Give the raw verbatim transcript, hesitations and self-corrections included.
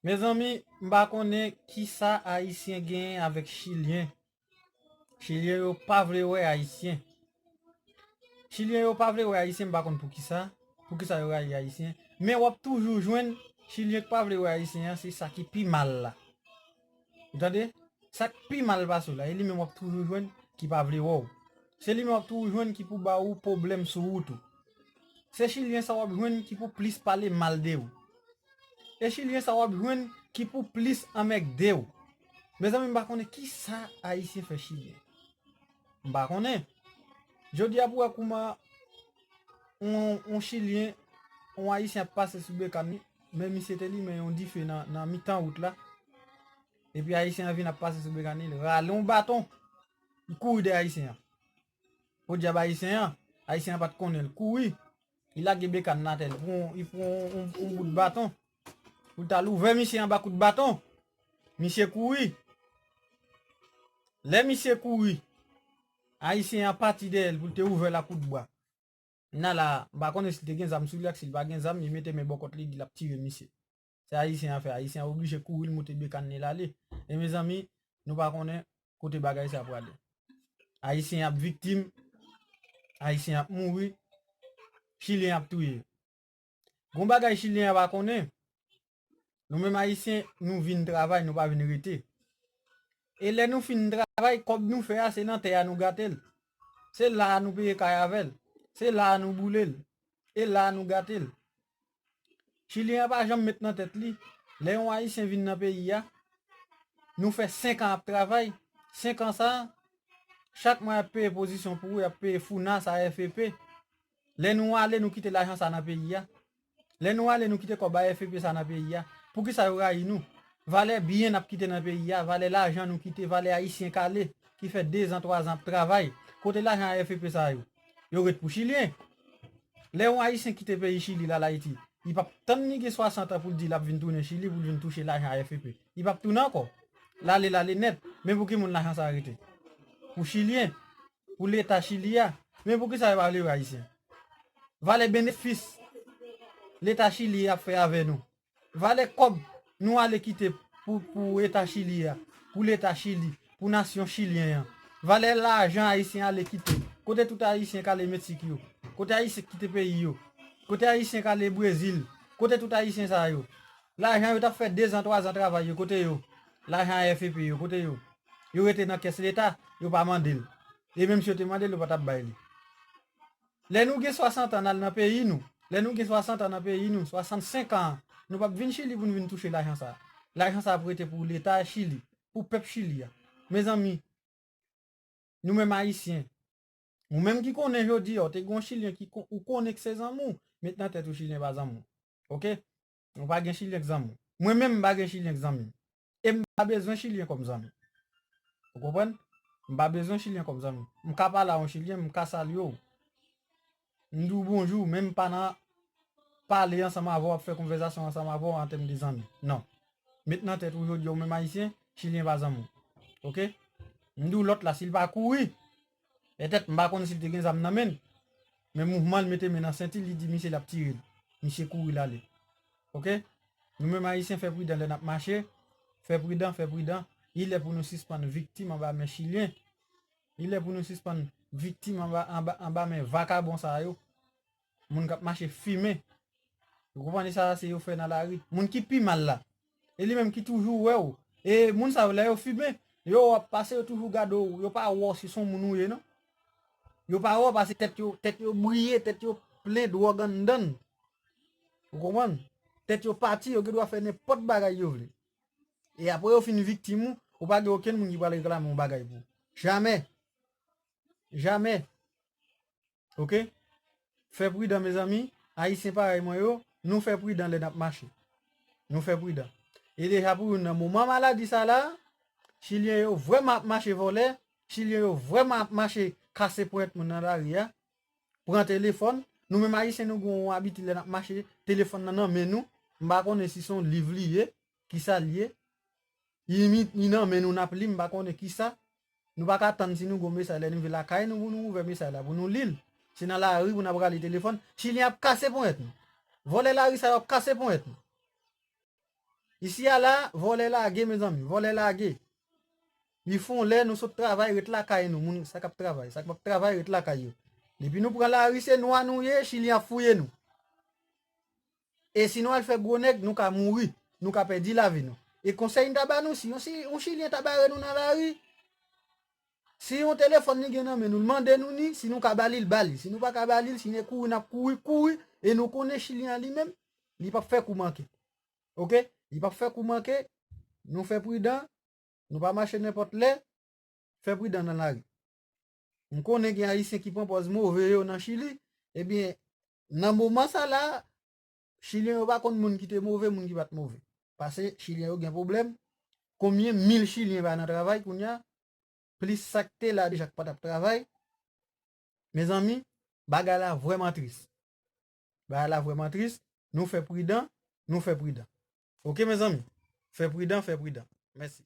Mezanmi, m pa konnen kisa Ayisyen genyen avèk Chilyen. Chilyen yo pa vle wè Ayisyen. Chilyen yo pa vle wè Ayisyen, m pa konn poukisa, poukisa yo rayi Ayisyen. Men w ap toujou jwenn Chilyen k pa vle wè Ayisyen an, se sa ki pi mal la. Ou tande? Sa k pi mal pase w la, e li menm w ap toujou jwenn ki pa vle wè w. Se li menm w ap toujou jwenn ki pou ba ou pwoblèm sou wout ou. Se Chilyen sa w ap jwenn ki pou plis pale mal de ou. E Chilyen sa w ap jwenn ki pou plis anmègde w. Mezanmi, m pa konnen kisa Ayisyen fè Chilyen. M pa konnen. Jodi a pou wè kouman yon, yon Chilyen, yon Ayisyen ap pase sou bekàn li, men misye te limen yon dife nan, nan mitan wout la. Epi Ayisyen an vin ap pase sou bekàn li, l rale yon baton, li kouri dèyè Ayisyen an. Podyab Ayisyen an, Ayisyen an pa t konnen l, kouri. Li lage bekàn l atè, li pran, li pran yon, yon, yon bout baton pou l t al ouvè misye anba kout baton. Misye kouri. Lè misye kouri, Ayisyen an pati dèyè l pou l te ouvè l a kout bwa. Nala, m pa konnen si l te gen zam sou li ak si l pa gen zam, li mete men bò kòt li, di l ap tire misye. Se Ayisyen an fè. Ayisyen an oblije kouri, l moute bekàn li, l ale. E mezanmi, nou pa konnen kote bagay sa prale. Ayisyen ap viktim, Ayisyen ap mouri, Chilyen ap touye. Gon bagay Chilyen an pa konnen, nou menm Ayisyen, nou vin travay, nou pa vin rete. E lè nou fin travay, kòb nou fè a, se nan tè a nou gate l. Se la a nou peye kay avè l. Se la a nou boule l. E la a nou gate l. Chilyen an pa janm met nan tèt li, lè yon Ayisyen vin nan peyi a, nou fè senk an ap travay. Senk an sa a, chak mwa y ap peye pozisyon pou ou, y ap peye FUNAS, A F P. Lè nou ale, nou kite lajan sa nan peyi a. Lè nou ale, nou kite kòb A F P sa nan peyi a. Poukisa yo rayi nou? Valè byen n ap kite nan peyi a, valè lajan nou kite, valè Ayisyen k ale, ki fè dezan, twazan ap travay. Kote lajan A F P sa yo? Yo ret pou Chilyen. Lè yon Ayisyen kite peyi Chili l al Ayiti, li p ap tann li gen swasant an pou l di l ap vin tounen Chili pou l vin touche lajan A F P. Li p ap tounen ankò. L ale, l ale nèt. Men pou ki moun lajan sa a rete? Pou Chilyen. Pou Leta Chili a. Men poukisa yo pa vle wè Ayisyen? Valè benefis Leta Chili ap fè avè nou. Valè kòb nou ale kite pou, pou Eta Chili a, pou Leta Chili, pou nasyon chilyen an. Valè lajan Ayisyen ale kite. Kote tout Ayisyen k ale Meksik yo? Kote Ayisyen k kite peyi yo? Kote Ayisyen k ale Brezil? Kote tout Ayisyen sa yo? Lajan yo t ap fè dezan, twazan travay yo, kote yo? Lajan A F P yo, kote yo? Yo rete nan kès Leta, yo pa mande l. E menm si yo te mande l, yo pa t ap bay li. Lè nou gen swasant an, n al nan peyi nou. Lè nou gen swasant an nan peyi nou, swasannsenk an, nou p ap vin Chili pou nou vin touche lajan sa a. Lajan sa a ap rete pou Leta Chili, pou pèp Chili a. Mezanmi, nou menm Ayisyen, ou menm ki konnen jodi a, ou te gen yon Chilyen ki kon-, ou konnen k se zanmi w, met nan tèt ou Chilyen pa zanmi w. Oke? Nou pa gen Chilyen k zanmi w. Mwen menm, m pa gen Chilyen k zanmi m. E m pa bezwen Chilyen kòm zanmi. Ou konprann? M pa bezwen Chilyen kòm zanmi. M ka pale a yon Chilyen, m ka salye w. M di w bonjou, men m pa nan pale ansanm avè w, ap fè konvèsasyon ansanm avè w an tèm de zanmi. Non. Met nan tèt ou jodi a, ou menm Ayisyen, Chilyen pa zanmi w. Oke? M di w lòt la, si l pa kouri, petèt, m pa konn si l te gen zam nan men l, men mouvman l mete men nan senti l, li di misye l ap tire l. Misye kouri l ale. Oke? Nou menm Ayisyen, fè pridan lè n ap mache. Fè pridan, fè pridan. Li lè pou nou sispann viktim anba men Chilyen. Li lè pou nou sispann viktim anba, anba, anba men vakabon sa yo. Moun k ap mache fimen. Ou konprann? E sa se yo fè nan lari. Moun ki pi mal la, e li menm ki toujou wè w. E moun sa yo, lè yo fimen, yo wè w ap pase, yo toujou gade w. Yo pa wè w si se yon moun ou ye, non. Yo pa wè w pase tèt yo, tèt yo briye, tèt yo plen dwòg anndan l. Ou konprann? Tèt yo pati, yo gen dwa fè nenpòt bagay yo vle. E apre yo fin viktim ou, ou pa gen okenn moun ki pral reklame yon bagay pou ou. Jamè. Jamè. Oke? Fè pridan, mezanmi. Ayisyen parèy mwen yo, nou fè pridan lè n ap mache. Nou fè pridan. E deja pou youn nan moman maladi sa la, Chilyen yo vrèman ap mache vòlè, Chilyen yo vrèman ap mache kase ponyèt moun nan lari a, pran telefòn. Nou menm Ayisyen, nou gen yon abitid lè n ap mache, telefòn nan nan men nou. M pa konnen si se yon liv li ye, kisa l ye. Li mi-, li nan men nou, n ap li, m pa konnen kisa. Nou pa ka tann si nou gen yon mesaj lè n rive lakay nou pou nou ouvè mesaj la, pou nou li l. Se nan lari pou n ap rale telefòn. Chilyen ap kase ponyèt nou. Vòlè lari sa yo ap kase ponyèt nou. Isi a la, vòlè lage, mezanmi, vòlè lage. Li fon lè nou sot travay, ret lakay nou, moun sa k ap travay, sa k p ap travay, ret lakay yo. Depi nou pran lari, se nwa nou ye, Chilyen ap fouye nou. E si nou al fè gwo nèg, nou ka mouri, nou ka pèdi lavi nou. E konsèy m ta ba nou, si yon, si yon Chilyen ta bare nou nan lari, si yon telefòn li gen nan men nou, l mande nou ni, si nou ka ba li, l ba li. Si nou pa ka ba li, si n e kouri, n ap kouri, kouri. E nou konnen Chilyen an li menm, li p ap fè kou manke. Oke? Li p ap fè kou manke. Nou fè pridan. Nou pa mache nenpòt lè. Fè pridan nan lari. M konnen gen Ayisyen ki pran pòz move yo nan Chili. Ebyen, nan moman sa la, Chilyen yo pa konn moun ki te move, moun ki pa t move. Paske Chilyen yo gen pwoblèm. Konbyen mil Chilyen pa nan travay kounye a? Plis sa k te la deja k pa t ap travay. Mezanmi, bagay la vrèman tris. Bagay la vrèman tris. Nou fè pridan, nou fè pridan. Oke, mezanmi? Fè pridan, fè pridan. Mèsi.